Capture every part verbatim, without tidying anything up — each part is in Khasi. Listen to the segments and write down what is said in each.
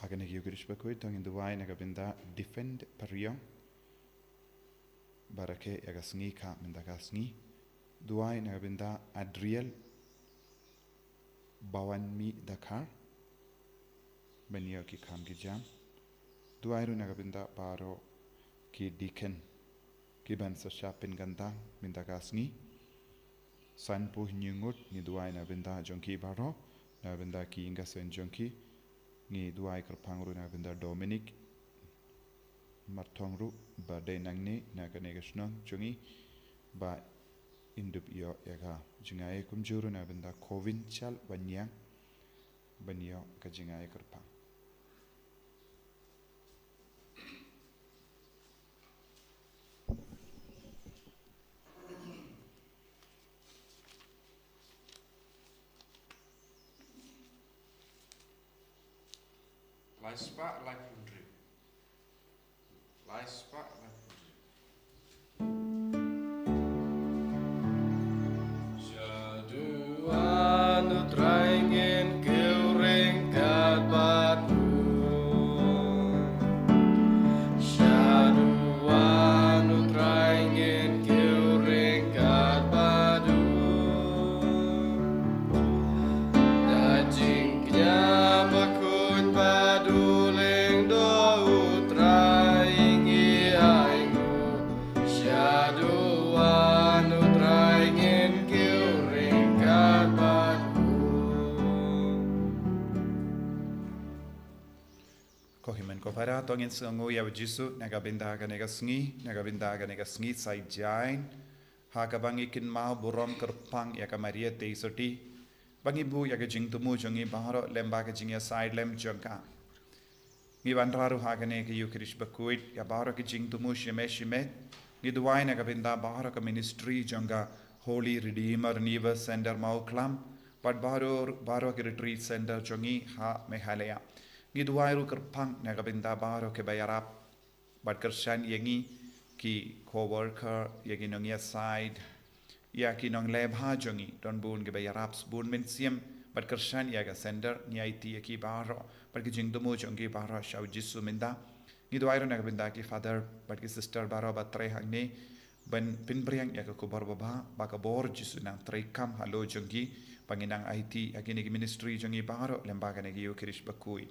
Kane ka Eucharist bakhuid to ngin duwai na ka bynta Defend Pariong, ba rakhe ïa ka sngi ka mynta ka sngi. Duwai na ka bynta Adriel Bawanmi Dakhar, ban ïoh ki kam ki jam. Duwai ruh na ka bynta baroh ki deacon ki ban sa shah pynkyntang mynta ka sngi. Sanphew hynñiew ngut ngi duwai na ka bynta jong ki baroh, na ka bynta ki ïing ki sem jong ki. Ngi duwai kyrpang ruh na ka bynta Dominic Marthong ruh ba dei nangne na kane ka shnong jong ngi, ba in dup ïoh ïa ka jingaiei, kumjuh ruh na ka bynta Kovin Chal Waniang, ban ïoh ka jingaiei kyrpang. Lai spah laiphew hynriew. Lai spah laiphew hynriew. Shaduh wan U Trai ngin kiew ryngkat bad u. Shaduh wan U Trai ngin kiew ryngkat bad u. Da jingkñia bakhuid bad u lyngdoh U Trai ngi ainguh. Shaduh wan U Trai ngin kiew ryngkat bad u. Ko hynmen ko para, to ngin sngewnguh ïa U Jisu na ka bynta kane ka sngi, na ka bynta kane ka sngi Saitjaiñ, ha kaba ngi kynmaw burom kyrpang ïa ka Maria Theisotti, ba ngi buh ïa ka jingthmu jong ngi baroh lem bad ka jingïasaid lem jong ka. Ngi wanrah ruh ha kane ka Eucharist bakhuid ïa baroh ki jingthmu shimet shimet. Ngi duwai na ka bynta baroh ka ministry jong ka Holy Redeemer Renewal Center Mawklam, bad baroh, baroh ki retreat center jong ngi ha Meghalaya. Ngi duwai ruh kyrpang na ka bynta baroh kiba ïarap bad kyrshan ïa ngi, ki co-worker, ïa ki nongïasaid, ïa ki nongleh bha jong ngi, don bun kiba ïarap sbun mynsiem bad kyrshan ïa ka center. Ngi aiti ïa ki baroh bad ki jingthmu jong ki baroh sha U Jisu mynta. Ngi duwai ruh na ka bynta ki father bad ki sister baroh ba trei hangne ban pynpriang ïa ka khubor babha, ba ka bor Jisu nang treikam halor jong ki, ba ngin nang aiti ïa kine ki ministry jong ngi baroh lem bad kane ka Eucharist bakhuid.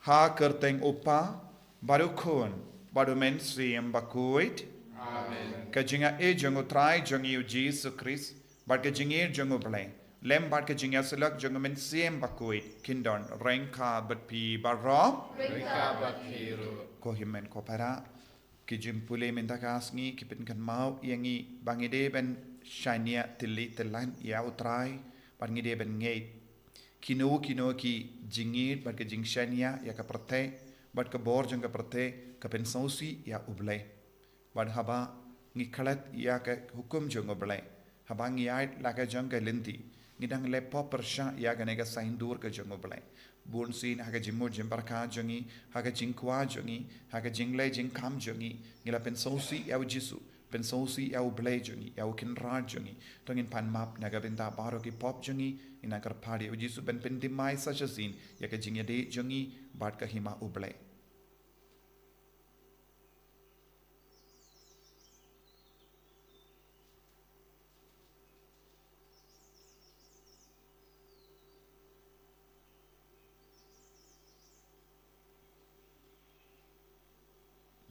Ha ka kyrteng U Kpa, bad U Khun, bad U Mynsiem Bakhuid. Amen. Ka jingaiei jong U Trai jong ngi U Jisu Khrist, bad ka jingïeit jong U Blei, lem bad ka jingïasyllok jong U Mynsiem Bakhuid, kin don ryngkat bad phi baroh. Ryngkat bad phi ruh. Ko hynmen ko para, ki jingpule mynta ka sngi ki pynkynmaw ïa ngi ba ngi dei ban shaniah tylli tyllan ïa U Trai, bad ngi dei ban ngeit. Kino kino ki jingïeit bad ka jingshaniah ïa ka pyrthei bad ka bor jong ka pyrthei ka pynsngewsih ïa U Blei. Bad haba ngi klet ïa ka hukum jong U Blei, haba ngi ïaid la ka jong ka lynti, ngi dang leh pop pyrshah ïa kane ka saiñdur ka jong U Blei. Bunsien ha ka jingmut jingpyrkhat jong ngi, ha ka jingkwah jong ngi, ha ka jingleh jingkam jong ngi, ngi la pynsngewsih ïa U Jisu, pynsngewsih ïa U Blei jong ngi, ïa U Kynrad jong ngi. To ngin pan map na ka bynta baroh ki pop jong ngi, ngin nang kyrpad ïa U Jisu ban pynthymmai sa shisien ïa ka jingïadei jong ngi bad ka hima U Blei.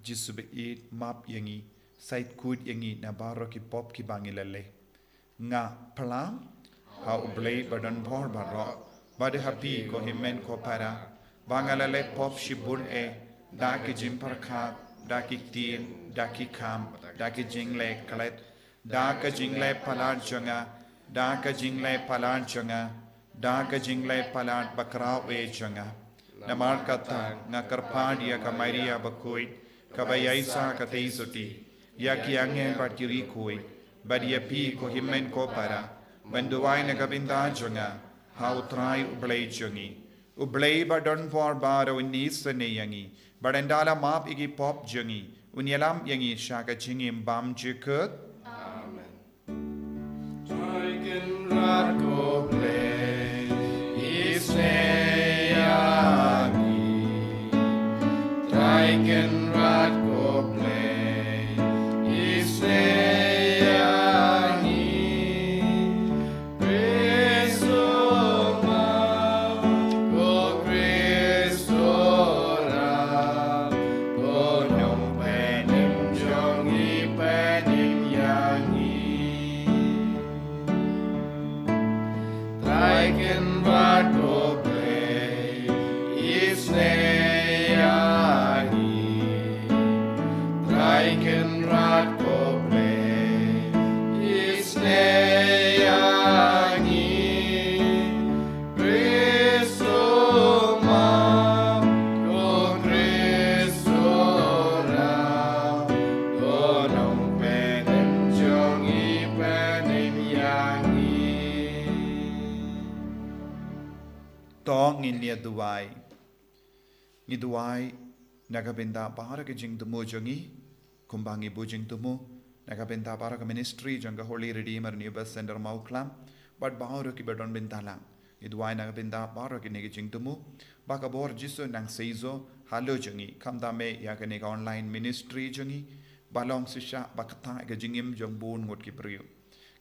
Jisu ba ïeit, map ïa ngi, sait khuid ïa ngi na baroh ki pop kiba ngi la leh. Nga phla ha U Blei ba don bor baroh, bad ha phi ko hynmen ko para, ba nga la leh pop shibun eh, da ki jingpyrkhat, da ki ktien, da ki kam, da ki jingleh klet, da ka jingleh palat jong nga, da ka jingleh palat jong nga, da ka jingleh palat bakhraw eh jong nga. Namar kata nga kyrpad ïa ka Maria bakhuid, kaba ïaishah ka Theisotti, ïa ki angel bad ki riewkhuid, bad ïa phi ko hynmen ko para, ban duwai na ka bynta jong nga ha U Trai U Blei jong ngi. U Blei ba don bor baroh un isynei ïa ngi, bad ynda la map ïa ki pop jong ngi, un ïalam ïa ngi sha ka jingim bymjukut. Amen. Trai Kynrad ko Blei, isynei ïa Kynrad ko Blei, isynei ïa ngi. Khrist u map, ko Khrist u ram, ko nongpynim jong ngi, pynim ïa ngi. Trai Kynrad ko Blei, isynei ïa ngi. Trai Kynrad ko Blei, isynei ïa ngi. Khrist u map, ko Khrist u ram, ko nongpynim jong ngi, pynim ïa ngi. To ngin ïa duwai. Ngi duwai na ka bynta baroh ki jingthmu jong ngi, kumba ngi buh jingthmu na ka bynta baroh ka ministry jong ka Holy Redeemer New Birth Center Mawklam, bad baroh kiba don bynta lang. Ngi duwai na ka bynta baroh kine ki jingthmu, ba ka bor Jisu nang seisoh halor jong ngi, khamtam eh ïa kane ka online ministry jong ngi, ba long shisha ba ktah ïa ka jingim jong bun ngut ki briew.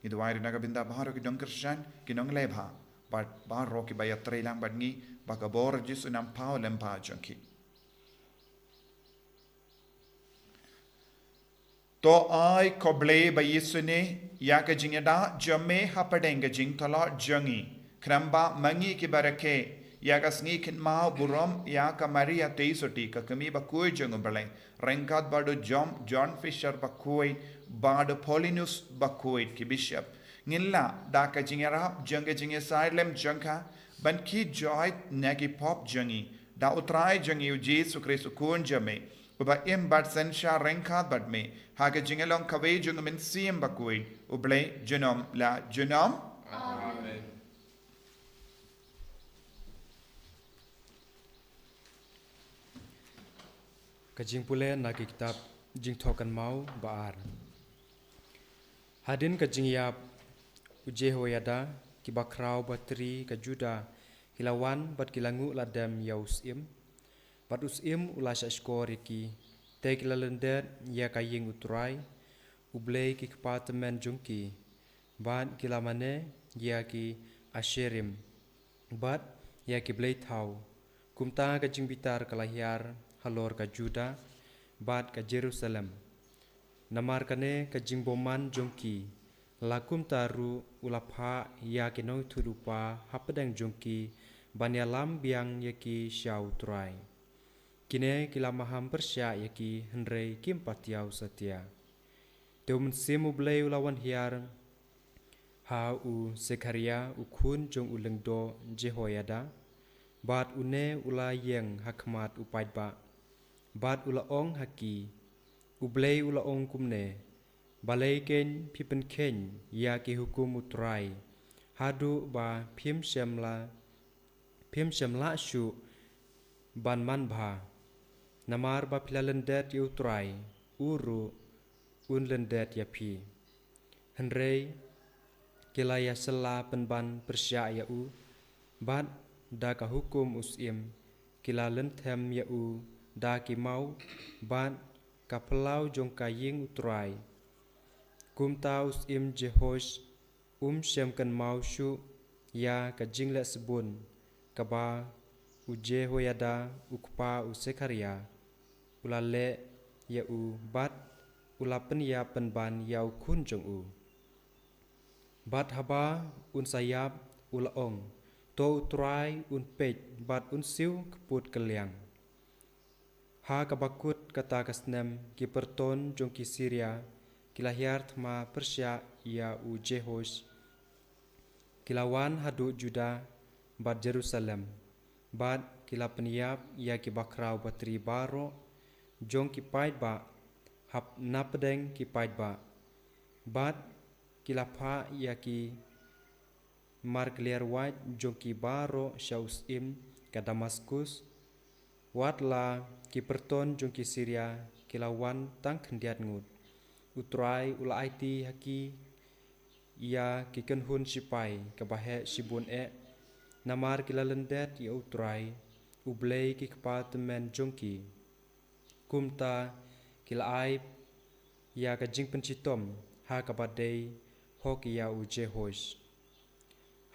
Ngi duwai ruh na ka bynta baroh ki nongkyrshan, ki nongleh bha, bad baroh kiba ïatreilang bad ngi, ba ka bor Jisu nang paw lem bha jong ki. To ai ko Blei ba isynei ïa ka jingïada jong me hapdeng ka jingtlot jong ngi. Khnang ba ma ngi kiba rakhe ïa ka sngi kynmaw burom ïa ka Maria Theisotti, ka kmie bakhuid jong U Blei, ryngkat bad u John, John Fisher bakhuid, bad u Paulinus bakhuid, ki bishop, ngin lah da ka jingïarap jong ka jingïasyriem jong ka ban kit joit na ki pop jong ngi, da U Trai jong ngi U Jisu Khrist U Khun jong me, uba im bad synshar ryngkat bad me ha ka jinglong kawei jong U Mynsiem Bakhuid, U Blei junom la junom. Amen. Ka jingpule na ki kitab Jingthoh Kynmaw ba ar. Hadien ka jingïap u Jehoiada, ki bakhraw batri ka Juda ki la wan bad ki la nguh la dem ïa u syiem. Bad u syiem u la shahshkor ïa ki, te ki la lyndet ïa ka ïing U Trai, U Blei ki kpa tymmen jong ki, bad ki la mane ïa ki Asherim bad ïa ki blei thaw. Kumta ka jingbitar ka la hiar halor ka Juda bad ka Jerusalem. Namar kane ka jingbymman jong ki, la kumta ruh u la phah ïa ki nongïathuhlypa hapdeng jong ki ban ïalam biang ïa ki sha U Trai. Kine ki la maham pyrshah ïa ki, hynrei kim pat thiaw satia. Te U Mynsiem U Blei u la wan hiar ha u Sekharia, u khun jong u lyngdoh Jehoiada, bad une u la ïeng ha khmat u paidbah, bad u la ong ha ki, U Blei u la ong kumne: Balei kein phi pynkheiñ ïa ki hukum U Trai, haduh ba phim shym la, phim shym lah shuh ban manbha? Namar ba phi la lyndet ïa U Trai, u ruh un lyndet ïa phi. Hynrei ki la ïasylla pynban pyrshah ïa u, bad da ka hukum u syiem ki la lynthem ïa u da ki maw bad ka phyllaw jong ka ïing U Trai. Kumta u syiem Jehoash um shym kynmaw shuh ïa ka jingleh sbun kaba u Jehoiada u kpa u Sekharia u la leh ïa u, bad u la pynïap pynban ïa u khun jong u. Bad haba un sa ïap, u la ong: To U Trai un peit bad un siew kput kylliang. Ha kaba kut kata ka snem, ki pyrton jong ki Siria ki la hiar thma pyrshah ïa u Jehoash. Ki la wan haduh Juda bad Jerusalem, bad ki la pynïap ïa ki bakhraw batri baroh jong ki paidbah hap napdeng ki paidbah, bad ki la phah ïa ki markylliar wait jong ki baroh sha u syiem ka Damaskus. Wat la ki pyrton jong ki Siria ki la wan tang khyndiat ngut, U Trai u la aiti ha ki ïa ki kynhun shipai kaba heh shibun eh, namar ki la lyndet ïa U Trai, U Blei ki kpa tymmen jong ki. Kumta ki la ai ïa ka jingpynshitom ha kaba dei hok ïa u Jehoash.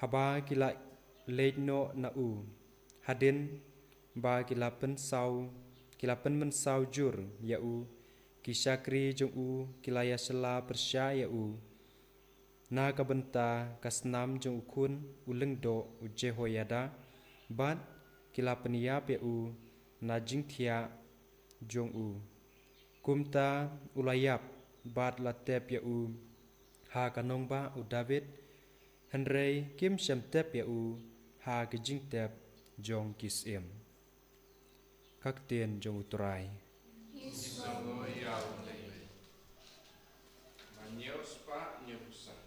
Haba ki la leit noh na u, hadien ba ki la pynsaw, ki la pynmynsaw jur ïa u, ki shakri jong u ki la ïa shylla pyrshah ïa u na ka bynta ka snam jong u khun u lyngdoh u Jehoiada, bad ki la pynïap ïa u na jingthiah jong u. Kumta u la ïap bad la tep ïa u ha ka nongbah u David, hynrei kim shym tep ïa u ha ka jingtep jong ki syiem. Ka ktien jong u Trai. Ïa u David. Maniew spah niew phew san.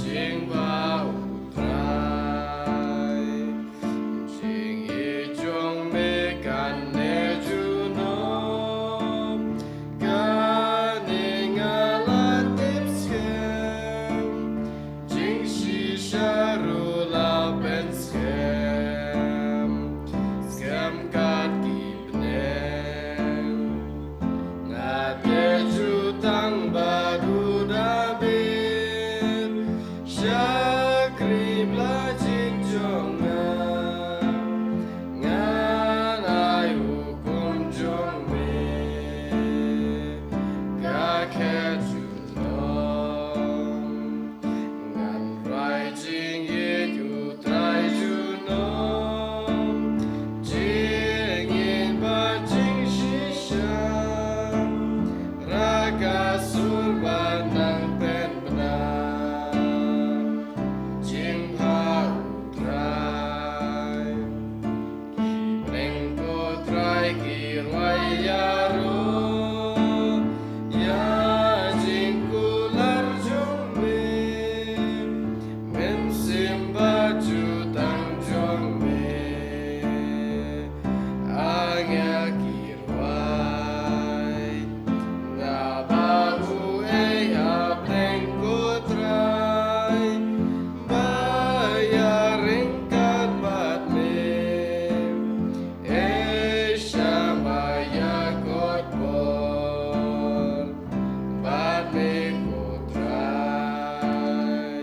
Jingpha u Trai. Jingïeit jong me kane junom, kane nga la tip skhem. Jingshisha ruh la pynskhem, skhem kat ki bneng. Nga te ju tang bad u David, shakri ba la jin jong nga. Ngan ai hukum jong me, ka khet junom. Ngan rai jingïeit u Trai junom, jingïeit bad jingshisha, ra ka sur bad nang pynbna, jingpha u Trai. Ki bneng ko Trai ki rwai ïaroh ïa jingkular jong me, mynsiem bad jutang jong me, ong ïa ki rwai. Naba u ei ha pdeng ko Trai, ba ïa ryngkat bad me, ei shah ba ïa kot bor bad me ko Trai.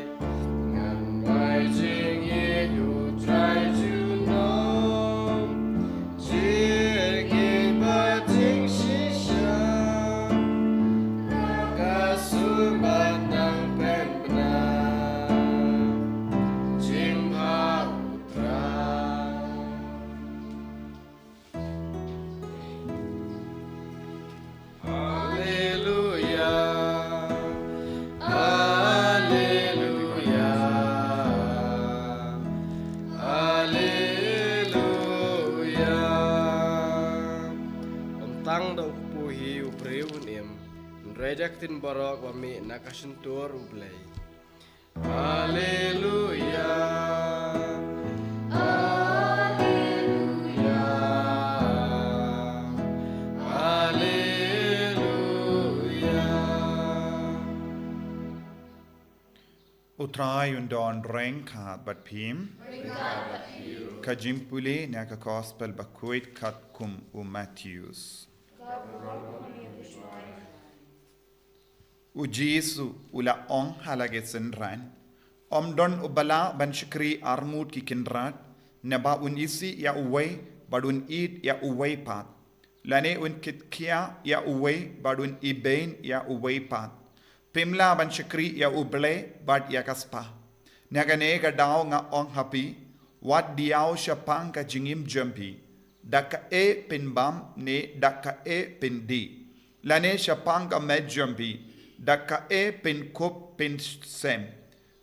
Ngan rai jingïeit u Trai junom, jingïeit bad jingshisha, ka sur bad nang pynbna, jingpha u Trai. Haleluya, haleluya, haleluya. Ym tang da u kpu hi u briew un im, hynrei da ka ktien baroh ba mih na ka shyntur U Blei. Haleluya. Haleluya. Haleluya. U Trai un don ryngkat bad phi. Ka jingpule na ka Gospel bakhuid katkum u Mathaios. U Jisu u la ong ha la ki synran, ym don uba lah ban shakri ar ngut ki kynrad, naba un isih ïa uwei bad un ïeit ïa uwei pat, lane un kit khia ïa uwei bad un ibeiñ ïa uwei pat. Phim lah ban shakri ïa U Blei bad ïa ka spah. Na kane ka daw nga ong ha phi, wat diaw shaphang ka jingim jong phi, da kaei phin bam ne da kaei phin dih, lane shaphang ka met jong phi, da kaei phin kup phin sem.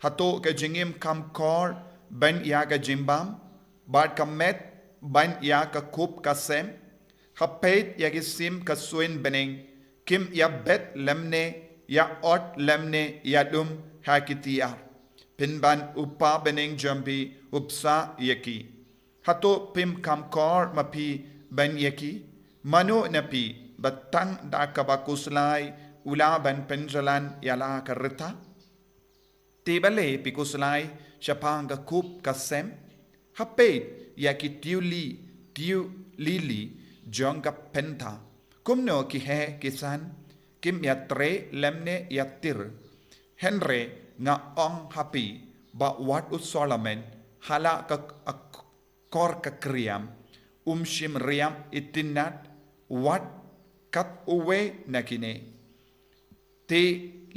Hato ka jingim kam kor ban ïa ka jingbam, bad ka met ban ïa ka kup ka sem? Ha peit ïa ki sim ka suiñ bneng, kim ïa bet lymne ïa ot lymne ïa dum ha ki tiar. Pynban u Pa bneng jong phi u bsa ïa ki. Hato phim kham kor ma phi ban ïa ki? Mano na phi ba tang da kaba khuslai u lah ban pynjlan ïa la ka rta? Te balei phi khuslai shaphang ka khup ka sem? Ha peit ïa ki tiuli, tiulili jong ka bynta. Kumno ki heh ki san, kim ïa trei lymne ïa tir. Hynrei nga ong ha phi ba wat u Solomon ha la ka ak- kor ka kriam, um shym riam itynnad wat kat uwei na kine. Te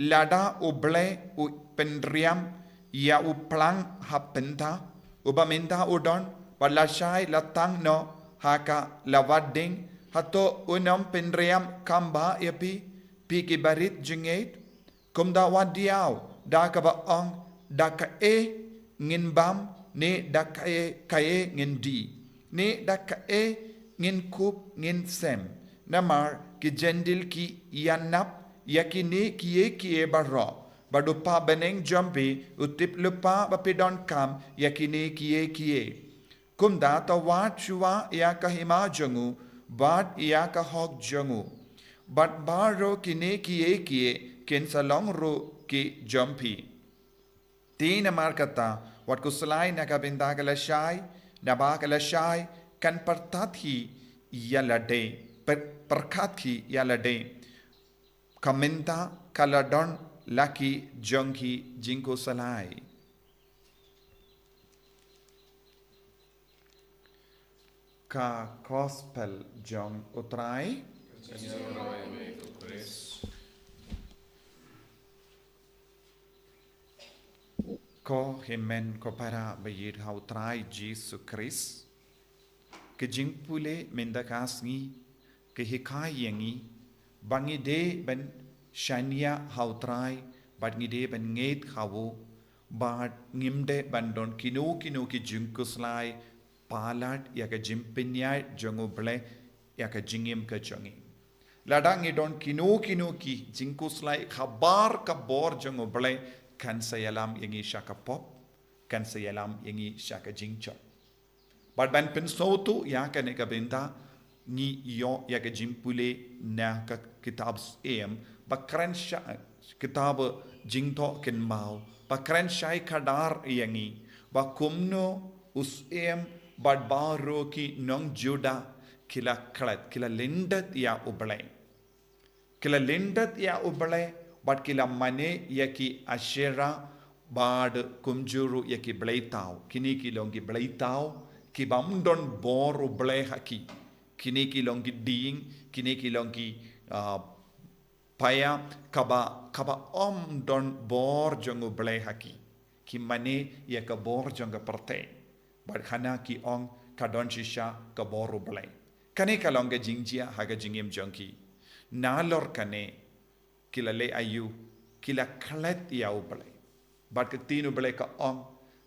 lada U Blei u pynriam ïa u phlang ha bynta, uba mynta u don, bad lashai la tang noh ha ka lawad ding, hato un ym pynriam kham bha ïa phi, phi ki barit jingngeit? Kumta wat diaw da kaba ong, da kaei ngin bam, ne da kaei, kaei ngin die, ne da kaei ngin khup ngin sem. Namar ki Jentil ki ïanap ïa kine kiei kiei baroh, bad u Pa bneng jong phi u tip lypa ba phi donkam ïa kine kiei kiei. Kumta to wad shuwa ïa ka hima jong u, bad ïa ka hok jong u, bad baroh kine kiei kiei kin sa long ruh ki jong phi. Te namar kata, wat khuslai na ka bynta ka lashai, naba ka lashai kan pyrthat hi ïa lade, pyr- pyrkhat hi ïa lade. Ka mynta ka la don la ki jong ki jingkhuslai. Ka Gospel jong U Trai. Ko hynmen ko para ba ïeit ha U Trai Jisu Khrist. Ka jingpule mynta ka sngi ka hikai ïa ngi ba ngi dei ban shaniah ha U Trai, bad ngi dei ban ngeit ha u, bad ngim dei ban don kino kino ki jingkhuslai palat ïa ka jingpynïaid jong U Blei ïa ka jingim ka jong ngi. Lada ngi don kino kino ki jingkhuslai khabar ka bor jong U Blei, kan sa ïalam ïa ngi sha ka pop, kan sa ïalam ïa ngi sha ka jingjot. Bad ban pynsngewthuh ïa kane ka bynta, ngi ïoh ïa ka jingpule na ka kitab Syiem, ba kren shai, kitab Jingthoh Kynmaw, ba kren shai khadar ïa ngi ba kumno u Syiem bad baroh ki nong Judah ki la klet, ki la lyndet ïa U Blei. Ki la lyndet ïa U Blei, bad ki la mane ïa ki Asherah, bad kumjuh ruh ïa ki blei thaw. Kine ki long ki blei thaw, ki bym don bor U Blei ha ki. Kine ki long ki dieng, kine ki long ki, ah, paia, kaba, kaba ym don bor jong U Blei ha ki. Ki mane ïa ka bor jong ka pyrthei. Bad khana ki ong ka don shisha ka bor U Blei. Kane ka long ka jingjia ha ka jingim jong ki. Nalor kane ki la leh aïu, ki la klet ïa U Blei. Bad ka ktien U Blei ka ong,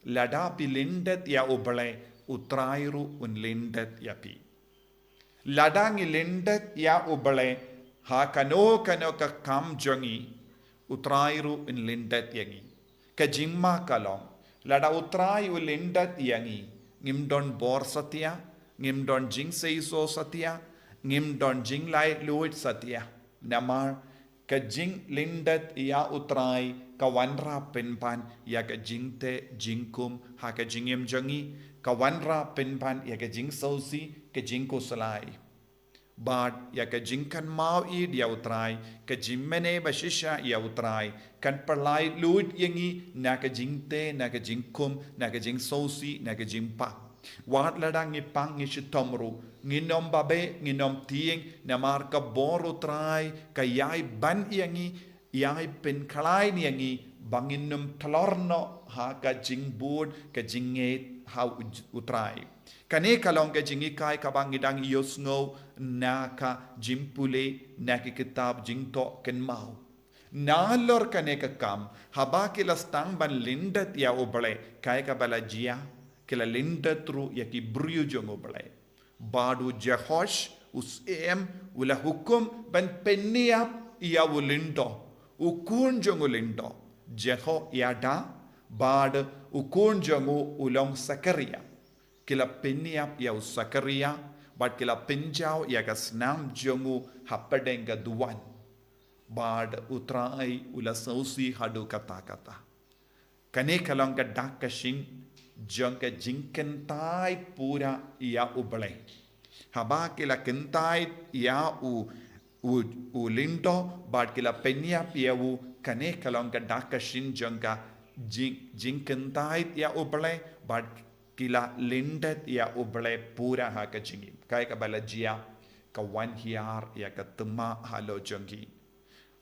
lada phi lyndet ïa U Blei, U Trai ruh un lyndet ïa phi. Lada ngi lyndet ïa U Blei ha kano kano ka kam jong ngi, U Trai ruh un lyndet ïa ngi. Ka jingma ka long, lada U Trai u lyndet ïa ngi, ngim don bor satia, ngim don jingseisoh satia, ngim don jinglaitluid satia. Namar ka jinglyndet ïa U Trai ka wanrah pynban ïa ka jingteh jingkum ha ka jingim jong ngi, ka wanrah pynban ïa ka jingsngewsih, ka jingkhuslai. Bad ïa ka jingkynmaw ïa U Trai, ka jingmane ba shisha ïa U Trai, kan pynlaitluid ïa ngi na ka jingteh, na ka jingkum, na ka jingsngewsih, na ka jingpang. Wat lada ngi pang ngi shitom ruh, ngin ym babe, ngin ym tieng, namar ka bor U Trai ka ïai ban ïa ngi, ïai pynkhlaiñ ïa ngi ba ngin ym tlor noh ha ka jingbud, ka jingngeit ha U, U Trai. Kane ka long ka jinghikai kaba ngi dang ïohsngew na ka jingpule na ki kitab Jingthoh Kynmaw. Nalor kane ka kam, haba ki la sdang ban lyndet ïa U Blei, kaei kaba la jia, ki la lyndet ruh ïa ki briew jong U Blei. Bad u Jehoash, U Syiem u la hukum ban pynïap ïa u lyngdoh, u khun jong u lyngdoh, Jehoiada, bad u khun jong u u long Sakaria. Ki la pynïap ïa u Sakaria, bad ki la pynjaw ïa ka snam jong u hapdeng ka duwan. Bad U Trai u la sngewsih haduh katta katta. Kane ka long ka dak ka shin jong ka jingkyntait pura ïa U Blei. Haba ki la kyntait ïa u, u, u lyngdoh, bad ki la pynïap ïa u, kane ka long ka dak ka shin jong ka jing, jingkyntait ïa U Blei, bad ki la lyndet ïa U Blei pura ha ka jingim. Kaei kaba la jia, ka wan hiar ïa ka thma halor jong ki.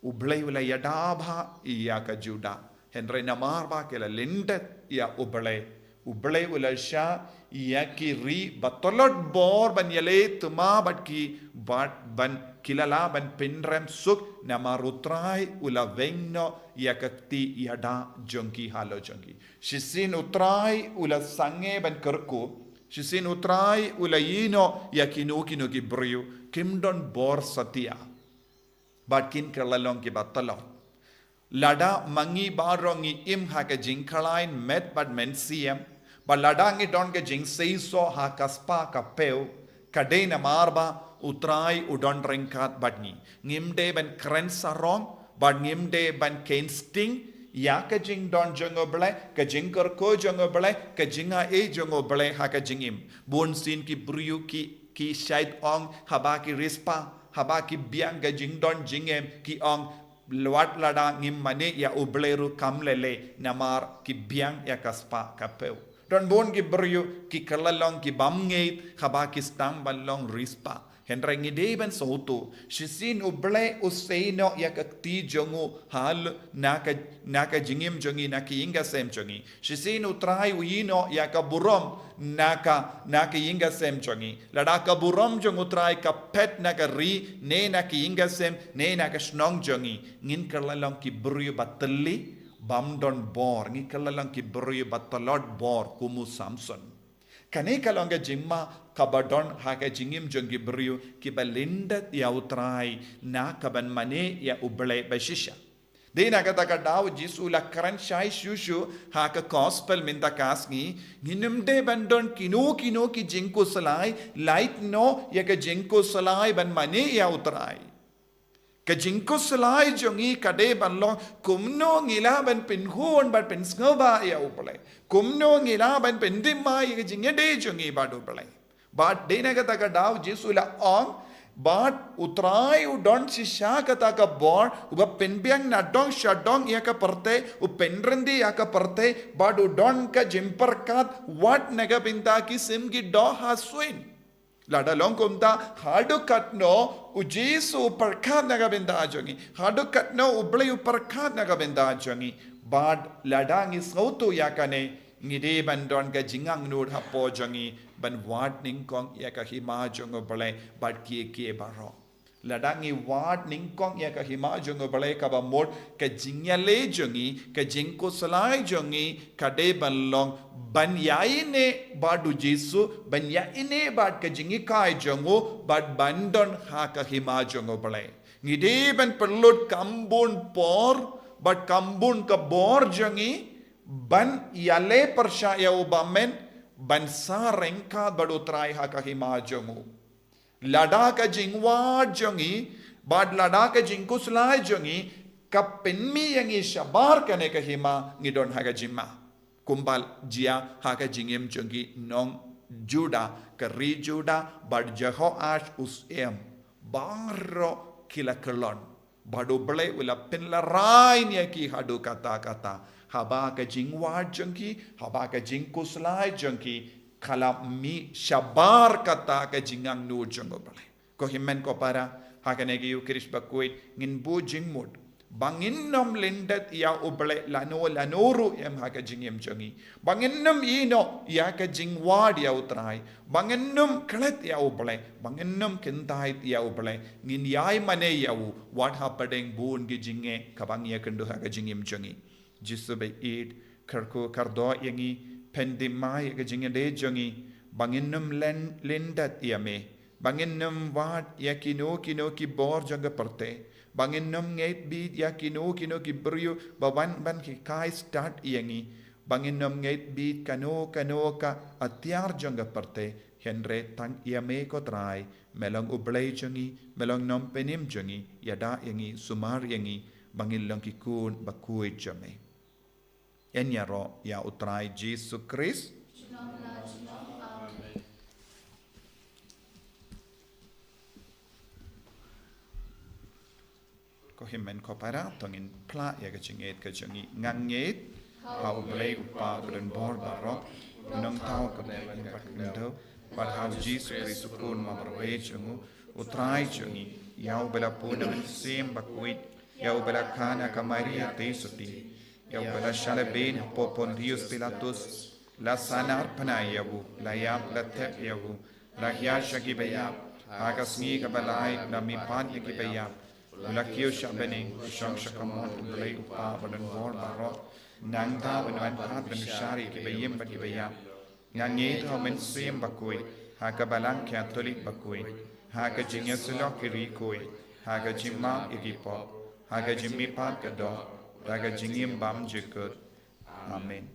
U Blei u la ïada bha ïa ka Judah. Hynrei namar ba ki la lyndet ïa U Blei, U Blei u la shah ïa ki ri ba tlot bor ban ïaleh thma bad ki, bad ban ki la lah ban pynrem suk, namar U Trai u la weng noh ïa ka kti ïada jong ki halor jong ki. Shisien U Trai u la sangeh ban kyrkhu, shisien U Trai u la ïehnoh ïa kino kino ki briew, kim don bor satia. Bad kin kylla long kiba tlot. Lada ma ngi baroh ngi im ha ka jingkhlaiñ met bad mynsiem, bad lada ngi don ka jingseisoh ha ka spah ka phew, ka dei namar ba U Trai u don ryngkat bad ngi. Ngim dei ban kren sarong, bad ngim dei ban kheiñ sting ïa ka jingdon jong U Blei, ka jingkyrkhu jong U Blei, ka jingai jong U Blei ha ka jingim. Bunsien ki briew ki, ki shait ong haba ki riewspah, haba ki biang ka jingdon jingem, ki ong, wat lada ngim mane ïa U Blei ruh kam lei lei, namar ki biang ïa ka spah ka phew. Don bun ki briew ki kylla long ki bymngeit haba ki sdang ban long riewspah. Hynrei ngi dei ban sngewthuh, shisien U Blei u sei noh ïa ka kti jong u halor na ka, na ka jingim jong ngi, na ka ïing ka sem jong ngi. Shisien U Trai u ïehnoh ïa ka burom na ka, na ka ïing ka sem jong ngi. Lada ka burom jong U Trai ka phet na ka ri, ne na ka ïing ka sem, ne na ka shnong jong ngi, ngin kylla long ki briew ba tylli, bym don bor, ngin kylla long ki briew ba tlot bor kum u Samson. Kane ka long ka jingma kaba don ha ka jingim jong ki briew kiba lyndet ïa U Trai, na ka ban mane ïa U Blei ba shisha. Dei na kata ka daw U Jisu u la kren shai shuh shuh ha ka gospel mynta ka sngi, ngin ym dei ban don kino kino ki jingkhuslai, lait noh ïa ka jingkhuslai ban mane ïa U Trai. Ka jingkhuslai jong ngi ka dei ban long kumno ngi lah ban pynhun bad pynsngewbha ïa U Blei. Kumno ngi lah ban pynthymmai ïa ka jingïadei jong ngi bad U Blei. Bad dei na kata ka daw U Jisu u la ong, bad U Trai u don shisha kata ka bor, uba pynbiang nadong shadong ïa ka pyrthei, u pynryndih ïa ka pyrthei, bad u don ka jingpyrkhat wat na ka bynta ki sim ki doh ha suiñ. Lada long kumta, haduh katno U Jisu u pyrkhat na ka bynta jong ngi, haduh katno U Blei u pyrkhat na ka bynta jong ngi. Bad lada ngi sngewthuh ïa kane, ngi dei ban don ka jingangnud hapoh jong ngi ban wad nyngkong ïa ka hima jong U Blei bad kiei kiei baroh. Lada ngi wad nyngkong ïa ka hima jong U Blei, kaba mut ka jingïaleh jong ngi, ka jingkhuslai jong ngi ka dei ban long ban ïaineh bad U Jisu, ban ïaineh bad ka jinghikai jong u, bad ban don ha ka hima jong U Blei. Ngi dei ban pynlut kam bun por bad kam bun ka bor jong ngi ban ïaleh pyrshah ïa u bymmen, ban sah ryngkat bad U Trai ha ka hima jong u. Lada ka jingwad jong ngi bad lada ka jingkhuslai jong ngi ka pynmih ïa ngi shabar kane ka hima, ngi don ha ka jingma. Kumba la jia ha ka jingim jong ki nong Judah, ka ri Judah, bad Jehoash u syiem, baroh ki la kyllon. Bad U Blei u la pynlehrain ïa ki haduh katta katta. Haba ka jingwad jong ki, haba ka jingkhuslai jong ki, ka la mih shabar kata ka jingangnud jong U Blei. Ko hynmen ko para, ha kane ka Ïukharist bakhuid, ngin buh jingmut ba ngin ym lyndet ïa U Blei lano lano ruh em ha ka jingim jong ngi. Ba ngin ym ïehnoh ïa ka jingwad ïa U Trai. Ba ngin ym klet ïa U Blei. Ba ngin ym kyntait ïa U Blei. Ngin ïai mane ïa u wat hapdeng bun ki jingeh kaba ngi ïakynduh ha ka jingim jong ngi. Jisu ba ïeit, kyrkhu kyrdoh ïa ngi, pynthymmai ïa ka jingïadei jong ngi, ba ngin ym lyndet ïa me, Ba ngin nym wad ïa kino kino ki bor jong ka pyrthei. Ba ngin nym ngeit bit ïa kino kino ki briew ba wan ban hikai stad ïa ngi. Ba ngin nym ngeit bit kano kano ka atiar jong ka pyrthei. Hynrei tang ïa me ko Trai, me long U Blei jong ngi, me long Nongpynim jong ngi, ïada ïa ngi, sumar ïa ngi, ba ngin long ki khun bakhuid jong me. Yn ïaroh ïa U Trai Jisu Khrist. Ko hynmen ko para, to ngin phla ïa ka jingngeit ka jong ngi. Nga ngeit ha U Blei U Kpa badonbor baroh, U Nongthaw ka bneng bad ka khyndew, bad ha U Jisu Khrist U Khun marwei jong u, U Trai jong ngi. Ïa uba la pun na U Mynsiem Bakhuid, ïa uba la kha na ka Maria Theisotti, ïa uba la shah lehbeiñ hapoh Pontius Pilatus, la sahnarphna ïa u, la ïap, la thep ïa u, la hiar sha ki baïap, ha ka sngi kaba lai la mihpat ïa ki baïap, u la kiew sha bneng, u shong sha kamot U Blei U Kpa badonbor baroh. Nangta un wan pat ban bishar ïa ki baïing bad ki baïap. Nga ngeit ha U Mynsiem Bakhuid, ha ka Balang Katholik bakhuid, ha ka jingïasyllok ki riewkhuid, ha ka jingmap ïa ki pop, ha ka jingmihpat ka doh, ha ka jingim bymjukut. Amen.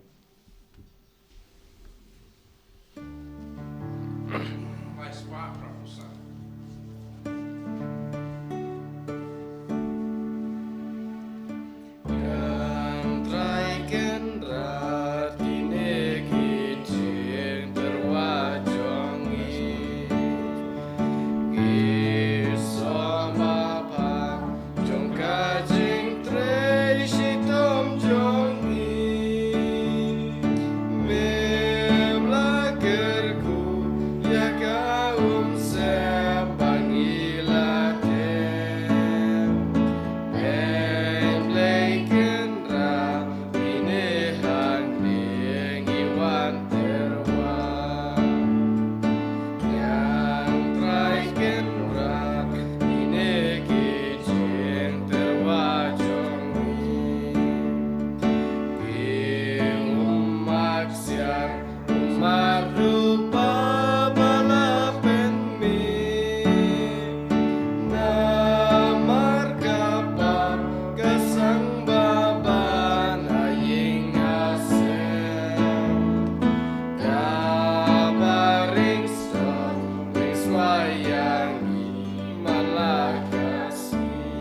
Ngan Trai Kynrad, kine ki jingtyrwa jong ngi ki sumar bha jong ka jingtrei shitom jong ngi. Mem la kyrkhu ïa ka umsem ba ngi la tem. Peit Blei Kynrad, ine hangne ngi wan tyrwa. Ngan Trai Kynrad, ine ki jingtyrwa jong ngi. Ki ummat ksiar, ummat rupa ba la pynmih. Namar ka pap ka sangba ban ha ïing ha sem. Kaba ring stot, ring shuwa ïa ngi man la ka sngi.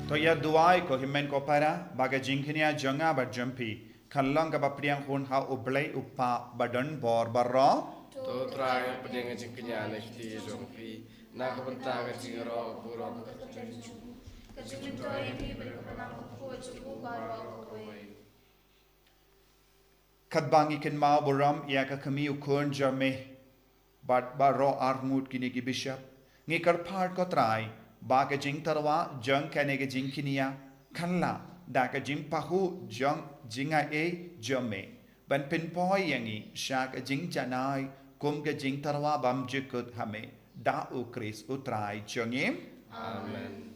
To ïa duwai ko hynmen ko para, ba ka jingkñia jong nga bad jong phi kan long kaba pdiang hun ha U Blei U Kpa badonbor baroh. To Trai, pdiang ka jingkñia na ki kti jong phi, na ka bynta ka jingïaroh burom ka jong U Trai, ka jingmyntoi ïa phi bad ka balang bakhuid jong u baroh kawei. Katba ngi kynmaw burom ïa ka kmie u khun jong me bad baroh arngut kine ki bishop, ngi kyrpad ko Trai ba ka jingtyrwa jong kane ka jingkñia kan lah da ka jingpahuh jong jingaiei jong me, ban pynpoi ïa ngi sha ka jingjanai kum ka jingtyrwa bymjukut ha me, da U Khrist U Trai jong ngi. Amen.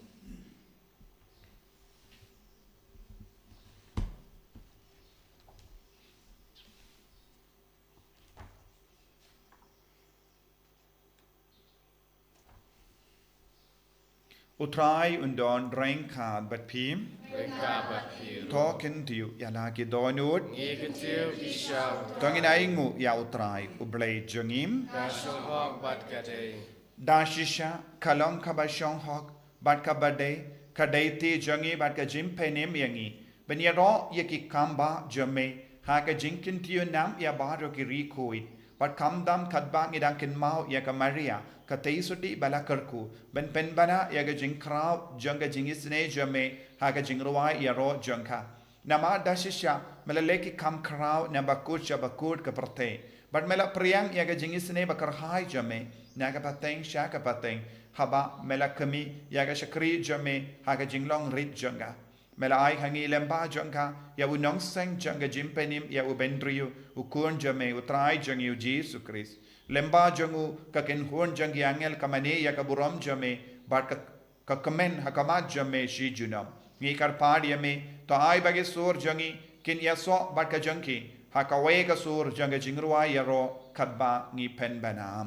U Trai un don ryngkat bad phi. Ryngkat bad phi ruh. To kyntiew ïa la ki dohnud. Ngi kyntiew ki shong. To ngin ainguh ïa U Trai U Blei jong ngi. Ka shong hok bad ka dei. Da shisha ka long kaba shong hok bad kaba dei, ka dei te jong ngi bad ka jingpynim ïa ngi ban ïaroh ïa ki kam bah jong me ha ka jingkyntiew nam ïa baroh ki riewkhuid. Bad khamtam katba ngi dang kynmaw ïa ka Maria ka Theisotti ba la kyrkhu ban pynbna ïa ka jingkhraw jong ka jingisynei jong me ha ka jingrwai ïaroh jong ka. Namar da shisha me la leh ki kam khraw na bakut sha bakut ka pyrthei, bad me la pdiang ïa ka jingisynei bakyrhai jong me na ka pateng sha ka pateng, haba me la khmih ïa ka shakri jong me ha ka jinglong rit jong ka. Me la ai ha ngi lyngba jong ka ïa u nongseng jong ka jingpynim ïa u bynriew, u Khun jong me, U Trai jong ngi U Jisu Khrist. Lyngba jong u ka kynhun jong ki angel ka mane ïa ka burom jong me, bad ka ka kmen ha khmat jong me shi junom. Ngi kyrpad ïa me, to ai ba ki sur jong ngi kin ïasoh bad ka jong ki ha kawei ka sur jong ka jingrwai ïaroh katba ngi pynbna.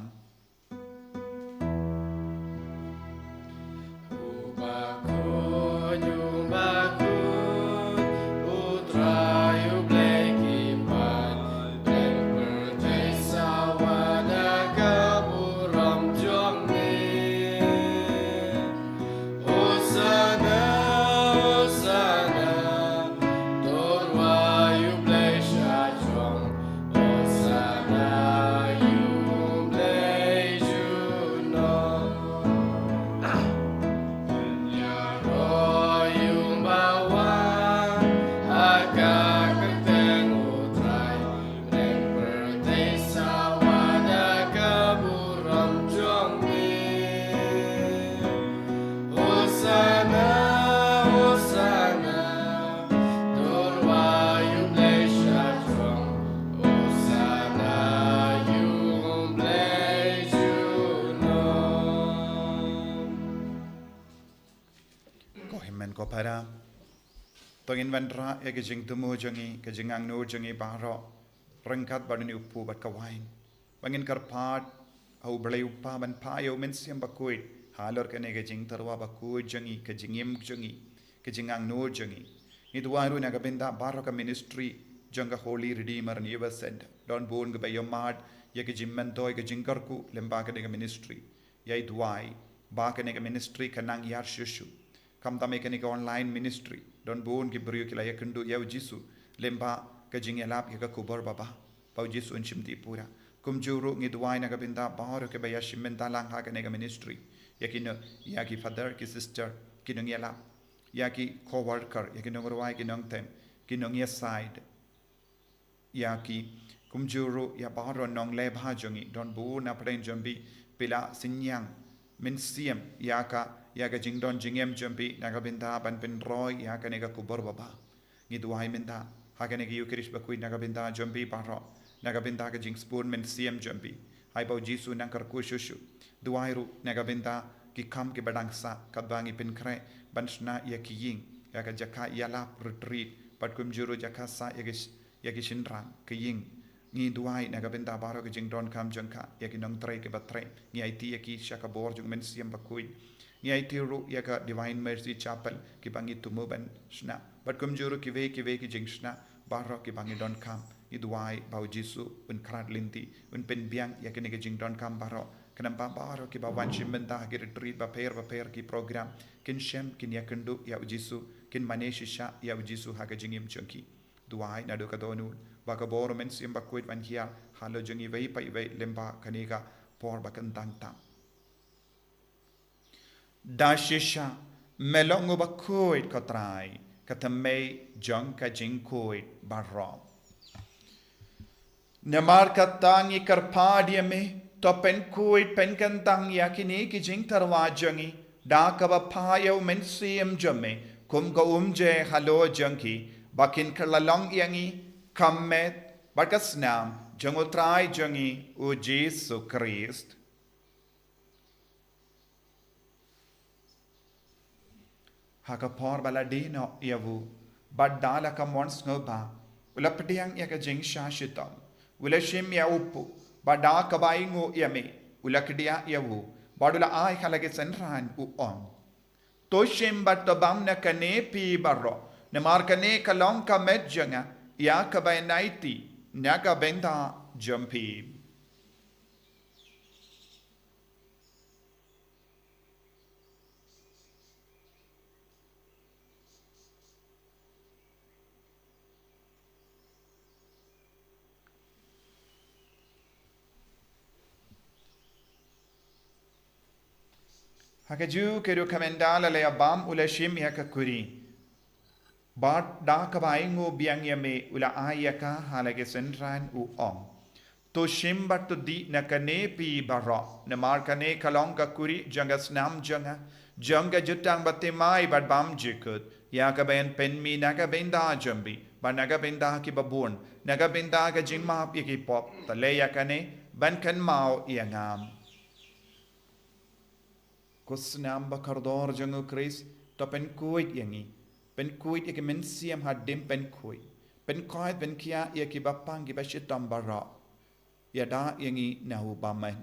Men ko para. To ngin wanrah ïa ka jingthmu jong ngi, ka jingangnud jong ngi baroh ryngkat bad une u kpu bad ka wain. Ba ngin kyrpad ha u Blei u Kpa ban phah ïa u Mynsiem Bakhuid halor kane ka jingtyrwa bakhuid jong ngi, ka jingim jong ngi, ka jingangnud jong ngi. Ngi duwai ruh na ka bynta baroh ka ministry jong ka Holy Redeemer Neighbour Centre. Don bun kiba ïohmad ïa ka jingmyntoi, ka jingkyrkhu lyngba kane ka ministry. Ïa i duwai ba kane ka ministry kan nang ïar shuh shuh. Khamtam ïa kane ka online ministry, don bun ki briew ki la ïakynduh ïa u Jisu lyngba ka jingïalap ïa ka khubor babha, ba u Jisu un shimti pura. Kumjuh ruh ngi duwai na ka bynta baroh kiba ïashim bynta lang ha kane ka ministry. Ïa ki no, ïa ki father, ki sister, ki nongïalap, ïa ki co-worker, ïa ki nongrwai, ki nongtem, ki nongïasaid, ïa ki, kumjuh ruh ïa baroh nongleh bha jong ngi. Don bun na pdeng jong phi, phi la synñiang mynsiem ïa ka, ïa ka jingdon jingem jong phi na ka bynta ban pynroi ïa kane ka khubor babha. Ngi duwai mynta ha kane ka Eucharist bakhuid na ka bynta jong phi baroh, na ka bynta ka jingsbun mynsiem jong phi, hai ba u Jisu un nang kyrkhu shuh shuh. Duwai ruh na ka bynta ki kam kiba dang sah, katba ngi pynkhreh ban shna ïa ki ïing, ïa ka jaka ïalap retreat, bad kumjuh ruh jaka sah ïa ki sh-, ïa ki shynrang, ki ïing. Ngi duwai na ka bynta baroh ki jingdonkam jong ka, ïa ki nongtrei kiba trei. Ngi aiti ïa ki sha ka bor jong u Mynsiem Bakhuid. Ngi aiti ruh ïa ka Divine Mercy Chapel kiba ngi thmu ban shna, bad kumjuh ruh kiwei kiwei ki jingshna baroh kiba ngi donkam. Ngi duwai ba u Jisu un khrat lynti, un pynbiang ïa kine ki jingdonkam baroh. Khnang ba baroh kiba wan shim bynta ha ki retreat bapher bapher, ki program, kin shem, kin ïakynduh ïa u Jisu, kin mane shisha ïa u Jisu ha ka jingim jong ki. Duwai naduh ka dohnud ba ka bor u Mynsiem Bakhuid un hiar halor jong iwei pa iwei lyngba kane ka por ba kyntang tam. Da shisha, me long uba khuid, ko Trai, ka thymmei jong ka jingkhuid baroh. Namar kata ngi kyrpad ïa me, to pynkhuid pynkyntang ïa kine ki jingtyrwa jong ngi da kaba phah ïa u Mynsiem jong me kum ka umjer halor jong ki, ba kin kylla long ïa ngi ka met bad ka snam jong u Trai jong ngi u Jisu Khrist. Ha ka por ba la die noh ïa u, bad da la ka mon sngewbha, u la pdiang ïa ka jingshah shitom, u la shim ïa u kpu, bad da kaba ainguh ïa me, u la kdiah ïa u, bad u la ai ha la ki synran, u ong: To shim bad to bam na kane phi baroh, namar kane ka long ka met jong nga, ïa kaba ngan aiti na ka bynta jong phi. Ha kajuh ka rukom, ynda la ïa bam, u la shim ïa ka kuri, bad da kaba ainguh biang ïa me, u la ai ïa ka ha la ki synran, u ong: To shim bad to dih na kane phi baroh, namar kane ka long ka kuri jong ka snam jong nga, jong ka jutang bathymmai bad bymjukut, ïa kaba ngan pynmih na ka bynta jong phi bad na ka bynta kiba bun, na ka bynta ka jingmap ïa ki pop. To leh ïa kane ban kynmaw ïa nga. Ko snam ba kordor jong u Khrist, to pynkhuid ïa ngi. Pynkhuid ïa ki mynsiem hadien pynkhuid. Pynkhuid, pynkhiah ïa kiba pang, kiba shitom baroh. Ïada ïa ngi na u bymman.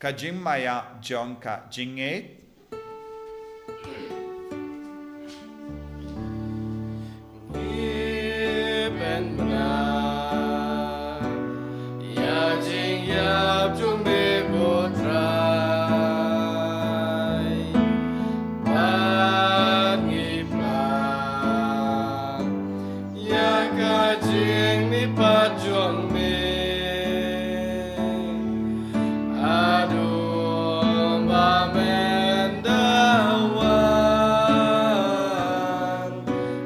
Ka jingmaïa jong ka jingngeit. Ngi pynbna ïa ka jingïap jong me, ko Trai, bad ngi pla ïa ka jingmihpat jong me. Haduh ba men da wan,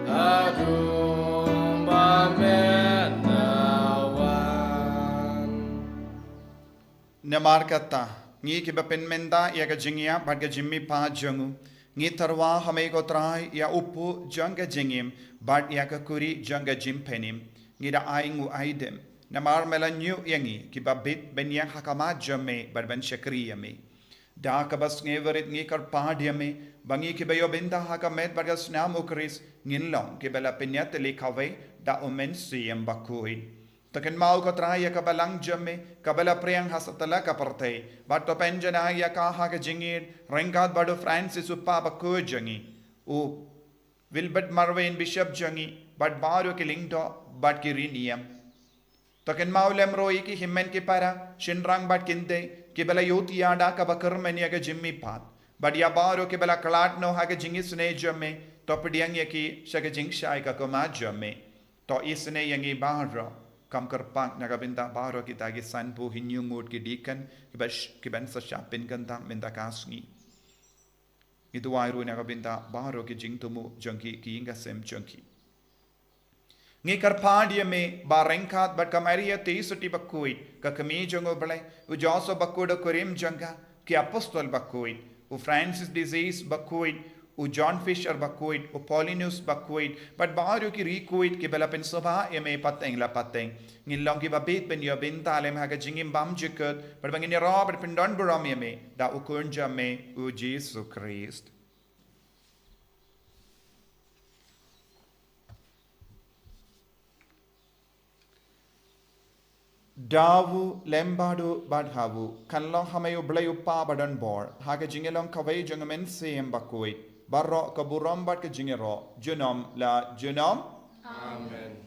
haduh ba men da wan. Namar kata, ngi kiba pynmynta ïa ka jingïap bad ka jingmihpat jong u, ngi tyrwa ha me, ko Trai, ïa u kpu jong ka jingim bad ïa ka kuri jong ka jingpynim. Ngi da ai nguh ai dem Namar me la ñiew ïa ngi kiba bit ban ïeng ha khmat jong me bad ban shakri ïa me. Da kaba sngewrit ngi kyrpad ïa me ba ngi kiba ïoh bynta ha ka met bad ka snam u Khrist ngin long kiba la pynïatylli kawei da u Mynsiem Bakhuid. To kynmaw ko Trai ïa ka balang jong me kaba la pyrshang ha satlak ka pyrthei, bad to pynjanai ïa ka ha ka jingïeit ryngkat bad u Francis u Papa bakhuid jong ngi, u Wilbert Marwein Bishop jong ngi, bad baroh ki lyngdoh bad ki riewniam. To kynmaw lem ruh ïa ki hynmen ki para, shynrang bad kynthei kiba la ïohthiah da kaba kyrmen ïa ka jingmihpat, bad ïa baroh kiba la khlad noh ha ka jingisynei jong me, to pdiang ïa ki sha ka jingshai ka khmat jong me. To isynei ïa ngi baroh, kum kyrpang na ka bynta baroh kita ki sanphew hynñiew ngut ki deacon kiba sh-, kiban sa shah pynkyntang mynta ka sngi. Ngi duwai ruh na ka bynta baroh ki jingthmu jong ki, ki ïing ki sem jong ki. Ngi kyrpad ïa me ba ryngkat bad ka Maria Theisotti bakhuid, ka kmie jong u Blei, u Joseph bakhuid u kurim jong ka, ki apostol bakhuid, u Francis de Sales bakhuid, u John Fisher bakhuid, u Paulinus bakhuid, bad baroh ki riewkhuid kiba la pynsngewbha ïa me pateng la pateng, ngin long kiba bit ban ïoh bynta lem ha ka jingim bymjukut, bad ba ngin ïaroh bad pyndonburom ïa me da u Khun jong me u Jisu Khrist. Da u lem bad u bad ha u, kan long ha me u Blei u Kpa badonbor, ha ka jingïalong kawei jong u Mynsiem Bakhuid, baroh ka burom bad ka jingïaroh junom la junom. Amen.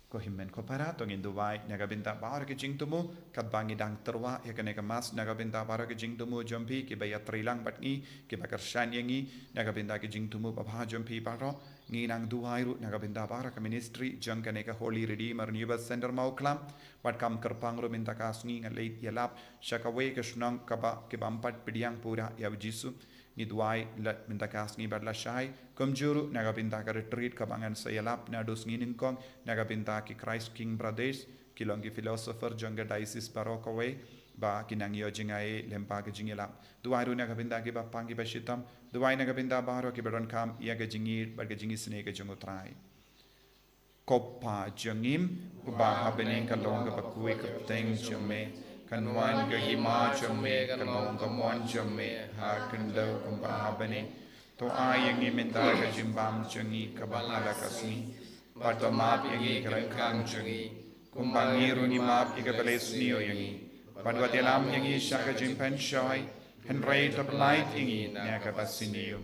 Ko hynmen ko para, to ngin duwai na ka bynta baroh ki jingthmu, katba ngi dang tyrwa ïa kane ka Mass, na ka bynta baroh ki jingthmu jong phi kiba ïatrei lang bad ngi, kiba kyrshan ïa ngi, na ka bynta ki jingthmu babha jong phi baroh. Ngi nang duwai ruh na ka bynta baroh ka ministry jong kane ka Holy Redeemer Renewal Center Mawklam, bad kum kyrpang ruh mynta ka sngi ngi leit ïalap sha kawei ka shnong kaba, kaba ym pat pdiang pura ïa u Jisu. Ngi duwai la mynta ka sngi bad lashai, kumjuh ruh na ka bynta ka retreat kaba ngan sa ïalap naduh sngi nyngkong, na ka bynta ki Christ King Brothers, ki long ki philosopher jong ka diocese baroh kawei, ba kin nang ïoh jingaiei lem bad ka jingïalap. Duwai ruh na ka bynta kiba pang kiba shitom, duwai na ka bynta baroh kiba donkam ïa ka jingïeit bad ka jingisynei ka jong u Trai. Ko Kpa jong ngi, uba ha bneng, ka long kaba khuid ka kyrteng jong me, kan wan ka hima jong me, kan long ka mon jong me ha khyndew kumba ha bneng. To ai ïa ngi mynta ka jingbam jong ngi kaba ha la ka sngi, bad to map ïa ngi ki ryngkang jong ngi, kumba ngi ruh ngi map ïa kiba la isniew ïa ngi, bad wat ïalam ïa ngi sha ka jingpynshoi, hynrei to pyllait ïa ngi na kaba sniew.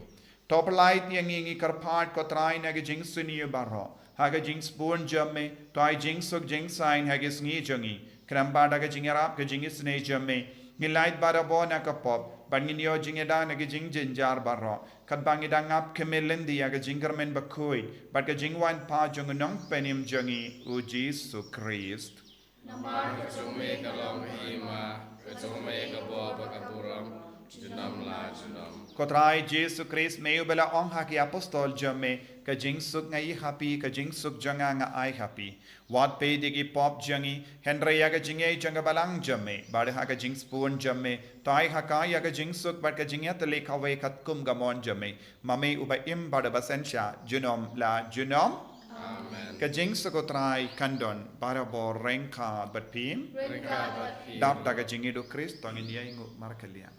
To pyllait ïa ngi, ngi kyrpad ko Trai, na ka jingsniew baroh, ha ka jingsbun jong me, to ai jingsuk jingsaiñ ha ki sngi jong ngi, khnang ba da ka jingïarap ka jingisynei jong me, ngin lait barabor na ka pop, bad ngin ïoh jingïada na ki jingjynjar baroh, katba ngi dang ap khmih lynti ïa ka jingkyrmen bakhuid bad ka jingwan pat jong u Nongpynim jong ngi u Jisu Khrist. Namar ka jong me ka long ka hima, ka jong me ka bor bad ka burom, junom la junom. Ko Trai Jisu Khrist, me uba la ong ha ki apostol jong me, ka jingsuk nga ïoh ha phi, ka jingsuk jong nga nga ai ha phi. Wat peit ïa ki pop jong ngi, hynrei ïa ka jingïeit jong ka balang jong me, bad ha ka jingsbun jong me, to ai ha ka ïa ka jingsuk bad ka jingïatylli kawei katkum ka mon jong me, ma me uba im bad uba synshar junom la junom. Amen. Ka jingsuk u Trai kan don barabor ryngkat bad phi. Ryngkat bad phi. Dap da ka jingïeit u Khrist, to ngin ïainguh markylliang.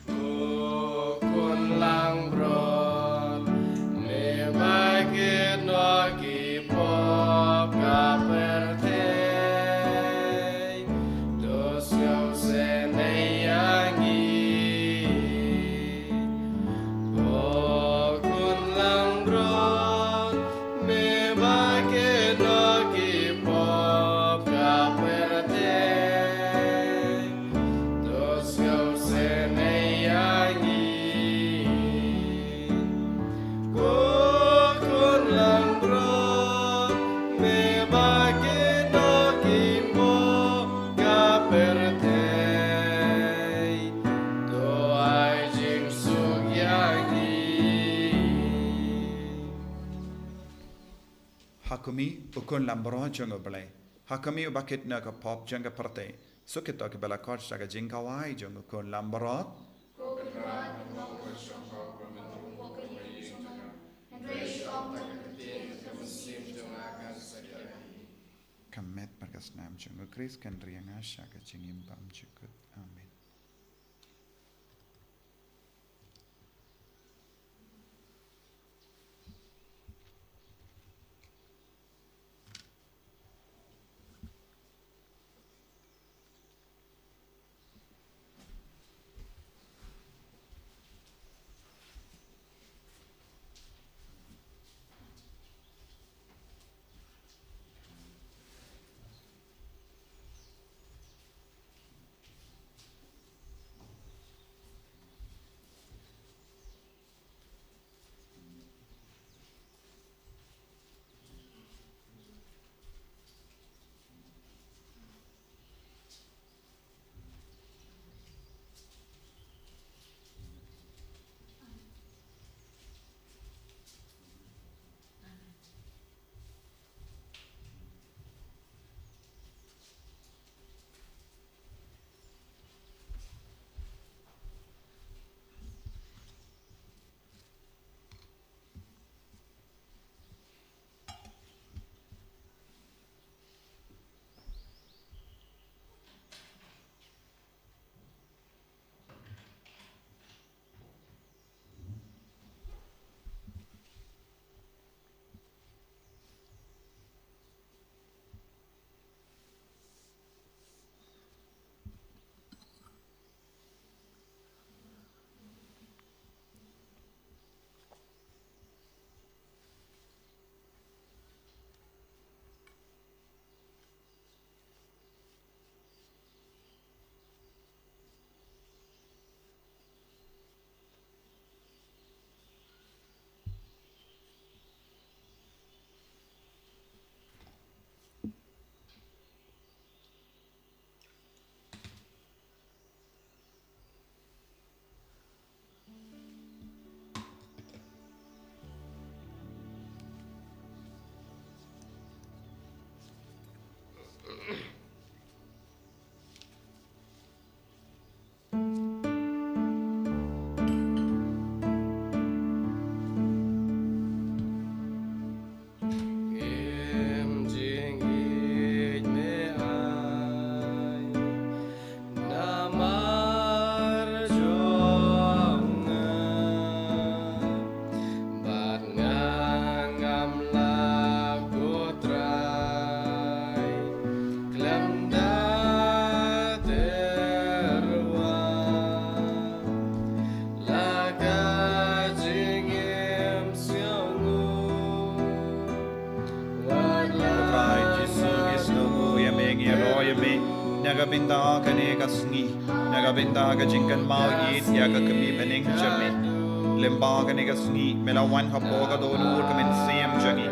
Ko Khun langbrot, me ba kit noh ki pop ka pyrthei, to sngewsynei ïa ngi. Ko Khun langbrot, me ba kit noh ki pop ka pyrthei, to sngewsynei ïa ngi. Ko Khun langbrot, me ba kit noh ki pop ka pyrthei, to ai jingsuk ïa ngi. Ha khmih, U Khun langbrot jong U Blei. Ha khmih, uba kit noh ka pop jong ka pyrthei. Suk kito kiba la khot sha ka jingkhawai jong u khun lambrot. Ka met bad ka snam jong u Khrist kan ri ïa nga sha ka jingim bymjukut. Amen. Im jingïeit me ai namar jong nga, bad nga ngam lah, ko Trai, khlem da tyrwa la ka jingim sngewnguh. Wat la Trai Jisu, ngi sngewnguh ïa me, ngi ïaroh ïa me na ka bynta kane ka sngi, na ka bynta ka jingkynmaw ïeit ïa ka kmie bneng jong me. Lyngba kane ka sngi me la wan hapoh ka dohnud ka mynsiem jong ngi.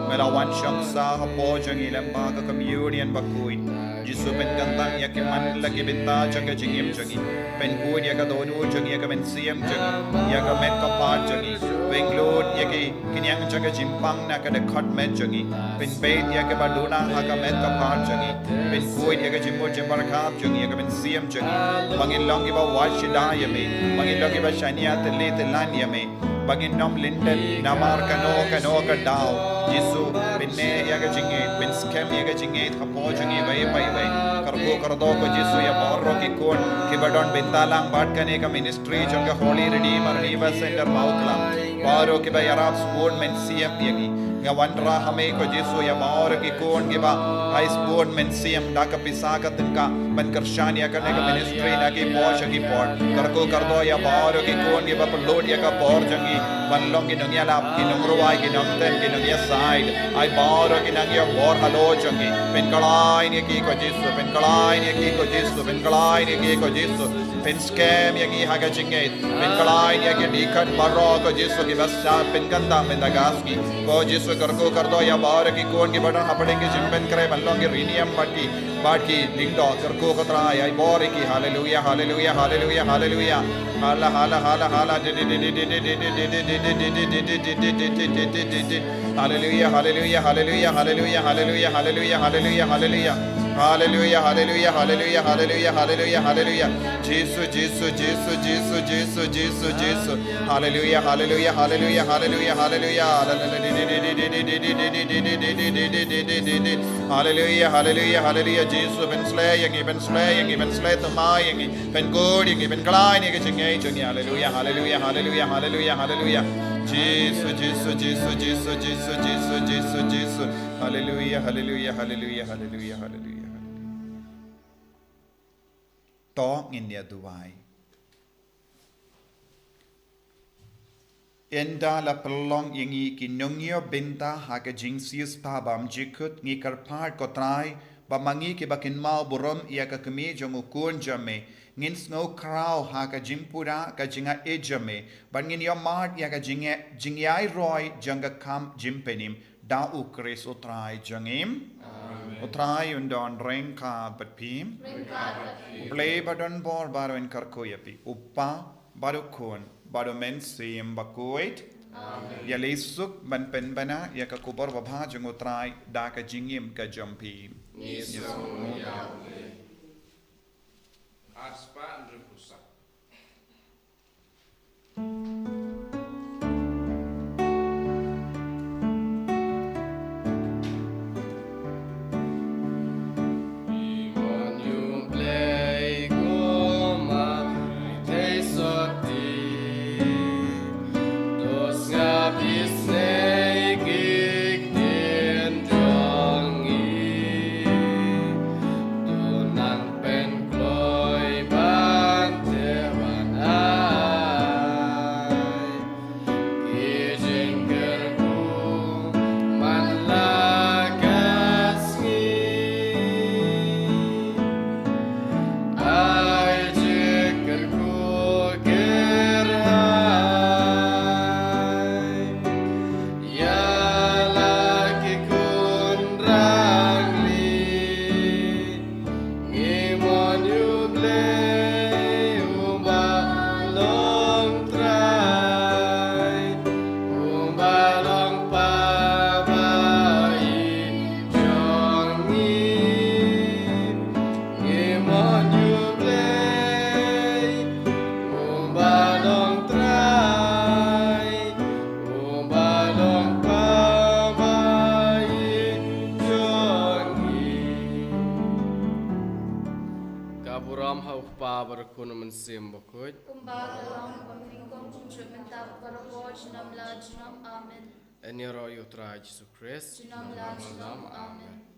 Me la wan shong sah hapoh jong ngi lyngba ka communion bakhuid. Jisu, pynkyntang ïa ki man la ki bynta jong ka jingim jong ngi. Pynkhuid ïa ka dohnud jong ngi, ïa ka mynsiem jong ngi, ïa ka met ka phad jong ngi. Pynlut ïa ki, ki niang jong ka jingpang na ka dkhot met jong ngi. Pynbeit ïa kaba duna ha ka met ka phad jong ngi. Pynkhuid ïa ka jingmut jingpyrkhat jong ngi, ïa ka mynsiem jong ngi. Ba ngin long kiba wad shida ïa me. Ba ngin long kiba shaniah tylli tylan ïa me. Ba ngin ym lyndet namar kano kano ka daw. Jisu, pynneh ïa ka jingngeit, pynskhem ïa ka jingngeit hapoh jong ngi iwei pa iwei. Kyrkhu kyrdoh ko Jisu ïa baroh ki khun kiba don bynta lang bad kane ka ministry jong ka Holy Redeemer Revival Center Mawklam. Baroh kiba ïarap sbun mynsiem ïa ngi. Nga wanrah ha me ko Jisu ïa baroh ki khun kiba ai sbun mynsiem da ka pisa ka tyngka ban kyrshan ïa kane ka ministry na ki por sha ki por. Kyrkhu kyrdoh ïa baroh ki khun kiba pynlut ïa ka bor jong ngi ban long ki nongïalap, ki nongrwai, ki nongtem, ki nongïasaid. Ai baroh ki nang ïoh bor halor jong ngi. Pynkhlaiñ ïa ki ko Jisu, pynkhlaiñ ïa ki ko Jisu, pynkhlaiñ ïa ki ko Jisu. Pynskhem ïa ngi ha ka jingngeit. Pynkhlaiñ ïa ki dkhot baroh ko Jisu kiba sah pynkyntang mynta ka sngi. Ko Jisu, kyrkhu kyrdoh ïa baroh ki khun kiba don hapdeng ki jingpynkhreh ban long ki riewniam bad ki, bad ki lyngdoh. Kyrkhu ko Trai, ai bor ïa ki. Haleluia, haleluia, haleluia, haleluia. Hala, hala, hala, hala. Haleluia, haleluia, haleluia, haleluia, haleluia, haleluia, haleluia, haleluia. Hallelujah, hallelujah, hallelujah, hallelujah, hallelujah, hallelujah. Jisu, Jisu, Jisu, Jisu, Jisu, Jisu, Jisu. Hallelujah, hallelujah, hallelujah, hallelujah, hallelujah. Hallelujah, hallelujah, hallelujah. Jisu, pynshlei ïa ngi, pynshlei ïa ngi, pynshlei thymmai ïa ngi, pynkut ïa ngi, pynkhlaiñ ïa ka jingngeit jong ngi. Hallelujah, hallelujah, hallelujah, hallelujah, hallelujah. Jisu, Jisu, Jisu, Jisu, Jisu, Jisu, Jisu, Jisu. Hallelujah, hallelujah, hallelujah, hallelujah, hallelujah, hallelujah. To ngin ïa duwai. Ynda la pynlong ïa ngi ki nongïoh bynta ha ka jingsiewspah bymjukut, ngi kyrpad ko Trai ba ma ngi kiba kynmaw burom ïa ka kmie jong u khun jong me, ngin sngew khraw ha ka jingpura ka jingaiei jong me, bad ngin ïohmad ïa ka jingïa-, jingïairoi jong ka kam jingpynim, da u Khrist u Trai jong ngi. Amen. U Trai un don ryngkat bad phi. Ryngkat bad phi. U Blei ba don bor baroh un kyrkhu ïa phi, u Kpa bad u Khun bad u Mynsiem Bakhuid. Amen. Ïaleh suk ban pynbna ïa ka khubor babha jong u Trai da ka jingim ka jong phi. Ngi sngew ïa u Blei. Ar spah hynriew phew saw. Ki jingkyrkhu man la ka sngi, ai jingkyrkhu kyrhai ïa la ki khun rangli. Ngi mon ïa u Blei uba long Trai, uba long Kpa ba ïeit jong ngi. Ngi mon ïa u Blei uba long Trai, uba long Kpa ba ïeit jong ngi. Ka burom ha u Kpa bad u Khun, u Mynsiem Bakhuid. Kumba ka long, kumba ka long, kumjuh mynta, baroh por, junom la junom. Amen. Yn ïaroh ïa u Trai Jisu Khrist. Junom la junom. Amen.